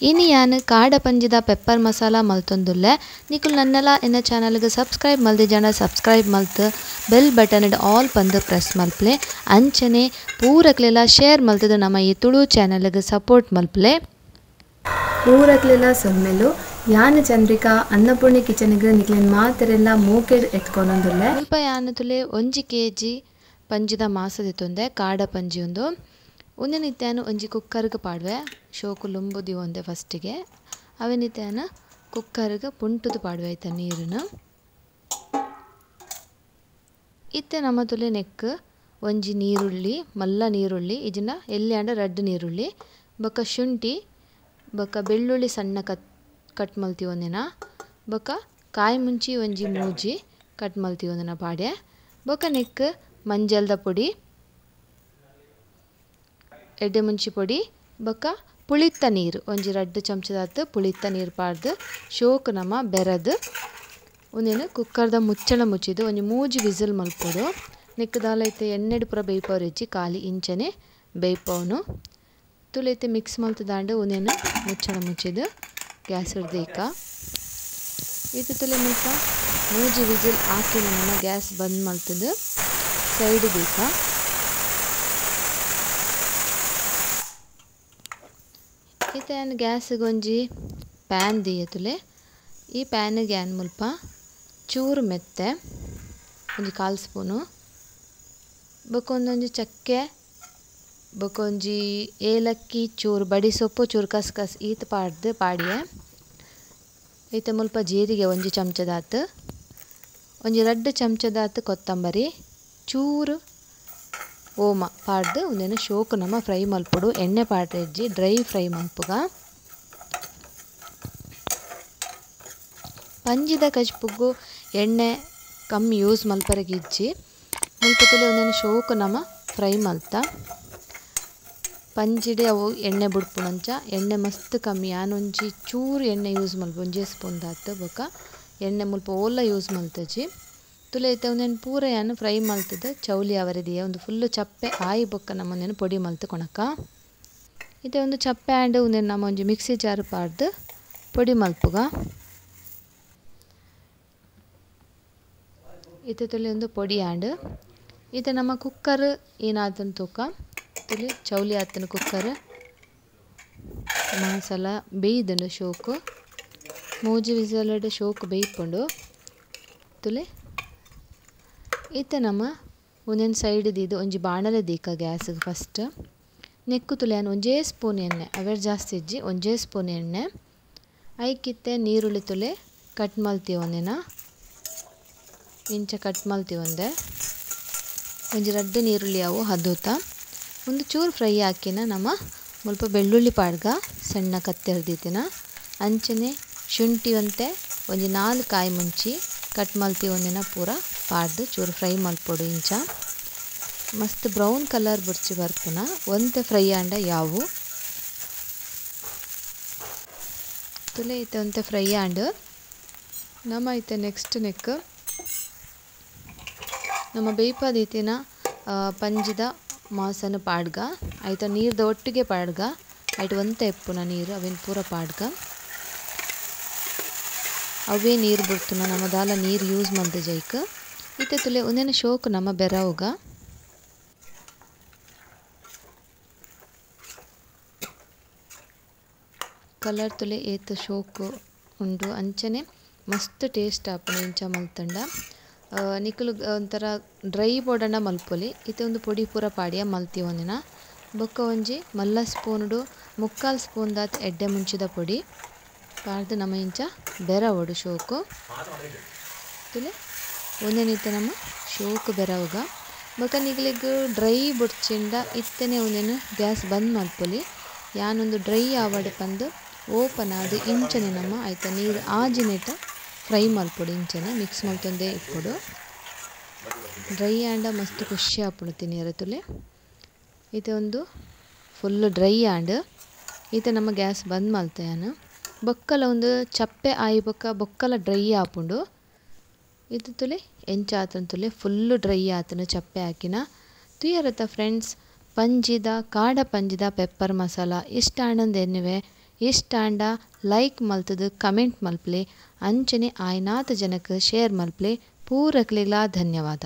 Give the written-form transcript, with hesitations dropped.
ಇನಿ ಯಾನ್ ಕಾಡ ಪಂಜಿದ ಪೆಪ್ಪರ್ ಮಸಾಲ ಮಲ್ತೊಂದುಲ್ಲೆ. ನಿಕುಲು ನನ್ನಲ ಎನ್ನ ಚಾನಲ್ಗೆ ಸಬ್ಸ್ಕ್ರೈಬ್ ಮಲ್ದಿಜಾಂಡ ಸಬ್ಸ್ಕ್ರೈಬ್ ಮಲ್ತ್ ಬೆಲ್ ಬಟನ್ ಡ್ ಆಲ್ ಪಂದ್ ಪ್ರೆಸ್ ಮಲ್ಪಲೆ. ಅಂಚನೆ ಪೂರಕ್ಲೆಲ ಶೇರ್ ಮಲ್ತುದು ನಮ್ಮ ಈ ತುಳು ಚಾನಲ್ಗೆ ಸಪೋರ್ಟ್ ಮಲ್ಪಲೆ. ಪೂರಕ್ಲೆಲ ಸೊಲ್ಮೆಲು. ಯಾನ್ ಚಂದ್ರಿಕಾ ಅನ್ನಪೂರ್ಣಿ ಕಿಚನ್ಗೆ ನಿಕ್ಲೆನ್ ಮಾತೆರೆಲ್ಲ ಮೋಕೆಡ್ ಎತ್ಕೊನೊಂದುಲ್ಲೆ. ಮುಲ್ಪ ಯಾನ್ ತುಲೆ 1 ಕೆಜಿ ಪಂಜಿದ ಮಾಸ ದೆತ್ತೊಂದೆ, ಕಾಡ ಪಂಜಿ ಉಂದು. ಉಂದೆನ್ ಇತ್ತೆ ಯಾನ್ ಒಂಜಿ ಕುಕ್ಕರ್ಗೆ ಪಾಡುವೆ. ಶೋಕು ಲುಂಬು ದಿವೊಂದೆ ಫಸ್ಟಿಗೆ. ಅವೆನ್ ಇತ್ತೆ ಯಾನ್ ಕುಕ್ಕರ್ಗೆ ಪುಂಟುದು ಪಾಡುವೆ ಐತ ನೀರುನು. ಇತ್ತೆ ನಮ್ಮ ತುಲೆ ನೆಕ್ ಒಂಜಿ ನೀರುಳ್ಳಿ, ಮಲ್ಲ ನೀರುಳ್ಳಿ, ಇಜಿನ ಎಲ್ಲಿ ಆಂಡ ರಡ್ಡ್ ನೀರುಳ್ಳಿ, ಬೊಕ್ಕ ಶುಂಠಿ, ಬೊಕ್ಕ ಬೆಳ್ಳುಳ್ಳಿ ಸಣ್ಣ ಕಟ್ ಮಲ್ತಿ ಒಂದಿನ, ಬೊಕ್ಕ ಕಾಯಿ ಮುಂಚಿ ಒಂಜಿ ಮೂಜಿ ಕಟ್ ಮಲ್ತಿ ಒಂದಿನ ಪಾಡೆ, ಬೊಕ್ಕ ನೆಕ್ ಮಂಜಲ್ದ ಪೊಡಿ, ಎಡ್ಡೆ ಮುಂಚಿ ಪೊಡಿ, ಬೊಕ್ಕ ಪುಳಿತ್ತ ನೀರು ಒಂಜಿ ರಡ್ಡ್ ಚಮಚದಾತ್ ಪುಳಿತ್ತ ನೀರು ಪಾಡ್ದು ಶೋಕು ನಮ್ಮ ಬೆರದು ಒಂದೇನು ಕುಕ್ಕರ್ದ ಮುಚ್ಚಳ ಮುಚ್ಚಿದು ಒಂಜಿ ಮೂಜಿ ವಿಸಿಲ್ ಮಲ್ಪೊಡು. ನೆಕ್ ದಾಲ ಇತ್ತೆ ಎಣ್ಣೆಡ್ ಪೂರ ಬೇಯ್ಪವರೆಜ್ಜಿ, ಖಾಲಿ ಇಂಚನೆ ಬೇಯ್ಪವನು. ತುಲೈತೆ ಮಿಕ್ಸ್ ಮಲ್ತದಾಂಡು ಒಂದೇನು ಮುಚ್ಚಳ ಮುಚ್ಚಿದು ಗ್ಯಾಸ್ ಹಿಡ್ದೀಕ. ಇದು ತುಲೆ ಮುಲ್ಪ ಮೂಜಿ ವಿಸಿಲ್ ಹಾಕಿನ ನಮ್ಮ ಗ್ಯಾಸ್ ಬಂದ್ ಮಲ್ತದು ಸೈಡ್ ದೀಕ. ಇತ್ತೆ ಯಾನ್ ಗ್ಯಾಸ್ಗೆ ಒಂಜಿ ಪ್ಯಾನ್ ದೀಯತುಲೆ. ಈ ಪ್ಯಾನ್ಗೆ ಯಾನ್ ಮುಲ್ಪ ಚೂರು ಮೆತ್ತೆ ಒಂಜಿ ಕಾಲು ಸ್ಪೂನು, ಬೊಕ್ಕ ಒಂದೊಂಜಿ ಚಕ್ಕೆ, ಬೊಕ್ಕ ಒಂಜಿ ಏಲಕ್ಕಿ, ಚೂರು ಬಡಿ ಸೊಪ್ಪು, ಚೂರು ಕಸ್ಕಸ್ ಈತ್ ಪಾಡ್ದು ಪಾಡಿಯೆ. ಇತ್ತೆ ಮುಲ್ಪ ಜೀರಿಗೆ ಒಂಜಿ ಚಮಚದಾತ್, ಒಂಜಿ ರಡ್ಡ್ ಚಮಚದಾತ್ ಕೊತ್ತಂಬರಿ, ಚೂರು ಓಮ ಪಾಡ್ದು ಉಂದೆನ್ ಶೋಕು ನಮ ಫ್ರೈ ಮಲ್ಪೊಡು. ಎಣ್ಣೆ ಪಾಡ್ರೆಜ್ಜಿ, ಡ್ರೈ ಫ್ರೈ ಮಲ್ಪುಗ. ಪಂಜಿದ ಕಜ್ಪುಗು ಎಣ್ಣೆ ಕಮ್ಮಿ ಯೂಸ್ ಮಲ್ಪರೆಗ್ ಇಜ್ಜಿ. ಮುಲ್ಪ ತುಲೆ ಉಂದೆನ್ ಶೋಕು ನಮ ಫ್ರೈ ಮಲ್ತ. ಪಂಜಿಡೆ ಅವು ಎಣ್ಣೆ ಬುಡ್ಪುನಂಚ ಎಣ್ಣೆ ಮಸ್ತ್ ಕಮ್ಮಿ. ಯಾನ್ ಒಂಜಿ ಚೂರು ಎಣ್ಣೆ ಯೂಸ್ ಮಲ್ಪ, ಒಂಜೇ ಸ್ಪೂನ್ ದಾತ್. ಬೊಕ್ಕ ಎಣ್ಣೆ ಮುಲ್ಪ ಓಲ ಯೂಸ್ ಮಲ್ತಜಿ. ತುಲೆ ಇತ್ತೆ ಉಂದೆನ್ ಪೂರ ಯಾನ್ ಫ್ರೈ ಮಲ್ತದು ಚೌಲಿ ಅವರಿದಿಯ ಒಂದು ಫುಲ್ಲು ಚಪ್ಪೆ ಆಯಿ ಬೊಕ್ಕ ನಮ್ಮ ಉಂದೆನ್ ಪೊಡಿ ಮಲ್ತ್ ಕೊಣಕ. ಇತ್ತೆ ಒಂದು ಚಪ್ಪೆ ಆಂಡ್ ಉಂದೆನ್ ನಮ್ಮ ಒಂಜಿ ಮಿಕ್ಸಿ ಜಾರ್ ಪಾಡ್ದು ಪೊಡಿ ಮಲ್ಪುಗ. ಇತ್ತೆ ತುಲೆ ಒಂದು ಪೊಡಿ ಆಂಡ್. ಇತ್ತೆ ನಮ್ಮ ಕುಕ್ಕರ್ ಏನಾತನ್ ತೂಕ. ತುಲೆ ಚೌಲಿ ಆತನ ಕುಕ್ಕರ್ ಮಸಾಲ ಬೇಯ್ದುಂಡು ಶೋಕು. ಮೂಜಿ ವಿಸಲಡ್ ಶೋಕು ಬೇಯ್ಪುಂಡು. ತುಲೆ ಇತ್ತೆ ನಮ್ಮ ಒಂದೊಂದು ಸೈಡ್ ದೀದು ಒಂಜಿ ಬಾಣಲೆ ದೀಕ ಗ್ಯಾಸ್ಗೆ ಫಸ್ಟ್. ನೆಕ್ಕು ತುಲೆ ಯಾನ್ ಒಂಜೇ ಸ್ಪೂನ್ ಎಣ್ಣೆ, ಅವೆರ್ ಜಾಸ್ತಿ ಇಜ್ಜಿ, ಒಂಜೇ ಸ್ಪೂನ್ ಎಣ್ಣೆ. ಐಕಿತ್ತೆ ನೀರುಳ್ಳಿ ತುಲೆ ಕಟ್ ಮಲ್ತಿ ಒಂದಿನ, ಇಂಚ ಕಟ್ ಮಲ್ತಿ ಒಂದೆ. ಒಂಜಿ ರಡ್ಡ್ ನೀರುಳ್ಳಿ ಅವು ಹದೂತ ಒಂದು ಚೂರು ಫ್ರೈ ಹಾಕಿನ ನಮ್ಮ ಮುಲ್ಪ ಬೆಳ್ಳುಳ್ಳಿ ಪಾಡ್ಗ ಸಣ್ಣ ಕತ್ತೆರ್ದಿತ್ತಿನ. ಅಂಚನೆ ಶುಂಠಿ ಒಂತೆ ಒಂಜಿ 4 ಕಾಯಿ ಮುಂಚಿ ಕಟ್ ಮಲ್ತಿ ಒಂದಿನ ಪೂರ ಪಾಡ್ದು ಚೂರು ಫ್ರೈ ಮಲ್ಪೊಡು. ಇಂಚ ಮಸ್ತ್ ಬ್ರೌನ್ ಕಲರ್ ಬುರ್ಚಿ ಬರ್ಪುನ ಒಂತೆ ಫ್ರೈ ಆಂಡ ಯಾವು. ತುಲೆ ಇತ್ತೆ ಒಂತೆ ಫ್ರೈ ಆಂಡ್ ನಮ್ಮ ಇತ್ತೆ ನೆಕ್ಸ್ಟ್ ನೆಕ್ ನಮ್ಮ ಬೇಯ್ಪದೀತಿನ ಪಂಜಿದ ಮಾಸನ ಪಾಡ್ಗ. ಐತ ನೀರ್ದ ಒಟ್ಟಿಗೆ ಪಾಡ್ಗ. ಐಟ್ ಒಂತೆ ಎಪ್ಪುನ ನೀರು ಅವೇನು ಪೂರ ಪಾಡ್ಗ. ಅವೇ ನೀರು ಬುಡ್ತುನ ನಮ್ಮ ದಾಲ ನೀರು ಯೂಸ್ ಮಲ್ದ ಜೈಕ್. ಇತ್ತೆ ತುಲೆ ಒಂದೇನ ಶೋಕು ನಮ್ಮ ಬೆರವುಗ. ಕಲರ್ ತುಲೆ ಏತ್ ಶೋಕು ಉಂಡು. ಅಂಚನೆ ಮಸ್ತ್ ಟೇಸ್ಟ್ ಆಪುಂಡು ಇಂಚ ಮಲ್ತಂಡ. ನಿಕುಲು ಒಂಥರ ಡ್ರೈ ಬೋಡಂಡ ಮಲ್ಪೊಲಿ. ಇತ್ತೆ ಒಂದು ಪೊಡಿ ಪೂರ ಪಾಡಿಯ ಮಲ್ತಿ ಒಂದಿನ. ಬೊಕ್ಕ ಒಂಜಿ ಮಲ್ಲ ಸ್ಪೂನುಡು 3/4 ಸ್ಪೂನ್ ದಾತ್ ಎಡ್ಡೆ ಮುಂಚಿದ ಪೊಡಿ ಪಾಡ್ದು ನಮ್ಮ ಇಂಚ ಬೆರವೊಡು ಶೋಕು. ತುಲೆ ಒಂದೇನಿತ್ತೆ ನಮ್ಮ ಶೋಕು ಬೆರವುಗ. ಬೊಕ್ಕ ನಿಕ್ಲೆಗ್ ಡ್ರೈ ಬೊಡ್ಚಿಂಡ ಇತ್ತೆನೆ ಒಂದೇನು ಗ್ಯಾಸ್ ಬಂದ್ ಮಲ್ಪೊಲಿ. ಯಾನೊಂದು ಡ್ರೈ ಆವಡ್ ಪಂದ್ ಓಪನ್ ಆದ್ ಇಂಚನೆ ನಮ್ಮ ಐತ ನೀರು ಆಜಿನೆಟ ಫ್ರೈ ಮಲ್ಪೊಡು. ಇಂಚನೆ ಮಿಕ್ಸ್ ಮಲ್ತೊಂದೇ ಇಪ್ಪೊಡು. ಡ್ರೈ ಆಂಡ ಮಸ್ತ್ ಖುಷಿ ಆಪುಂಡು ತಿನಿಯರ. ತುಲೆ ಇತ್ತೆ ಒಂದು ಫುಲ್ ಡ್ರೈ ಆಂಡ್. ಇತ್ತೆ ನಮ್ಮ ಗ್ಯಾಸ್ ಬಂದ್ ಮಲ್ತೆ ಯಾನ್. ಬೊಕ್ಕಲ ಒಂದು ಚಪ್ಪೆ ಆಯಿ ಬೊಕ್ಕ ಬೊಕ್ಕಲ ಡ್ರೈ ಆಪುಂಡು. ಇದು ತುಲೆ ಎಂಚ ಆತನ ತುಲೆ ಫುಲ್ಲು ಡ್ರೈ ಆತನ ಚಪ್ಪೆ ಹಾಕಿನ. ತುಯರತ ಫ್ರೆಂಡ್ಸ್, ಪಂಜಿದ ಕಾಡ ಪಂಜಿದ ಪೆಪ್ಪರ್ ಮಸಾಲ ಇಷ್ಟ ಆನಂದ ಎನ್ನುವೆ. ಇಷ್ಟ ಆಂಡ ಲೈಕ್ ಮಲ್ತುದು ಕಮೆಂಟ್ ಮಲ್ಪುಲೇ ಅಂಚನೆ ಆಯಿನಾತ್ ಜನಕ್ ಶೇರ್ ಮಲ್ಪುಲೇ ಪೂರಕ್ಲೆಗ್ಲಾ ಧನ್ಯವಾದ.